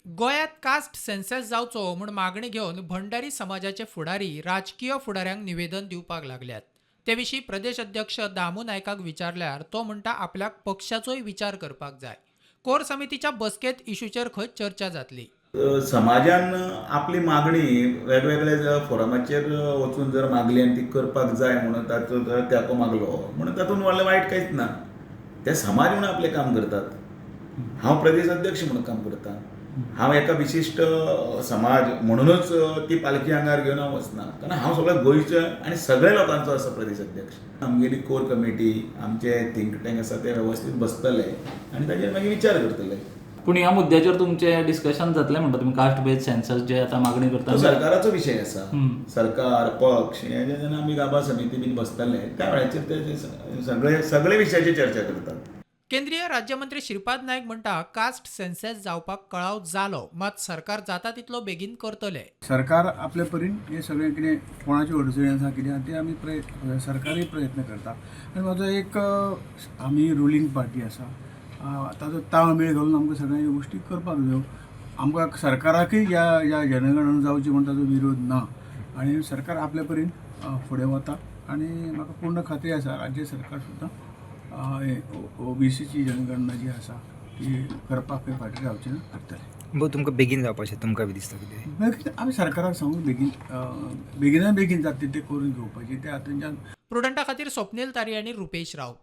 गोंयांत caste census जावचो म्हूण मागणी घेवन भंडारी समाजाचे फुडारी राजकीय फुडाऱ्यांक निवेदन दिवपाक लागल्यात. ते विशीं प्रदेश अध्यक्ष दामू नायकाक विचारल्यार तो म्हणटा, आपल्याक पक्षाचोय विचार करपाक जाय. कोर समितीच्या बसकेंत इशूचेर खंय चर्चा जातली. समाजान आपली मागणी वेगवेगळ्या फोरमाचेर वचून जर मागली आनी ती करपाक जाय म्हणून ताचो जर तेंको मागलो म्हणून तातूंत व्हडलें वायट कांयच ना. ते समाज म्हणून आपलें काम करतात. हांव प्रदेश अध्यक्ष म्हणून काम करता. हांव एका विशिश्ट समाज म्हणूनच ती पालखी आंगार घेवन हांव वचना, कारण हांव सगळ्या गोंयचो आनी सगळ्या लोकांचो आसा प्रदेश अध्यक्ष. आमगेली कोर कमिटी, आमचे थिंक टँक आसा ते वेवस्थीत बसतले आनी ताजेर मागीर विचार करतले. पूण ह्या मुद्द्याचेर तुमचें डिस्कशन जातलें म्हणटा तुमी, कास्ट बेस्ड सेन्सस जे आतां मागणी तो करता? सरकाराचो विशय आसा. सरकार, पक्ष हे जे जेन्ना आमी गाबा समिती बीन बसतले त्या वेळाचेर ते सगळे सगळे विशयाचेर चर्चा करतात. केंद्रीय राज्यमंत्री श्रीपाद नायक म्हणटा, कास्ट सेन्सस जावपाक कळाव जालो, मात सरकार जाता तितलो बेगीन करतले. सरकार आपले परीन हे सगळें कितें कोणाच्यो अडचणी आसा, कितें आसा ते आमी प्रयत्न, सरकारूय प्रयत्न करता. आनी म्हाजो एक, आमी रुलींग पार्टी आसा, ताजो ताळमेळ घालून आमकां सगळ्यो ह्यो गोश्टी करपाक जायो. आमकां सरकाराकय ह्या ह्या जनगणना जावची म्हण ताजो विरोध ना आनी सरकार आपल्या परीन फुडें वता आनी म्हाका पूर्ण खात्री आसा, राज्य सरकार सुद्दां ओबीसीची जनगणना जी आसा ती करपाक खंय फाटीं रावची ना, करतले. भाऊ, तुमकां बेगीन जावपाचें तुमकां बी दिसता कितें? बेगीन आमी सरकाराक सांगून बेगीन बेगिना बेगीन जाता ते करून घेवपाची ते हातूंतल्यान. प्रुडंटा खातीर स्वप्नील तारी आनी रुपेश राऊत.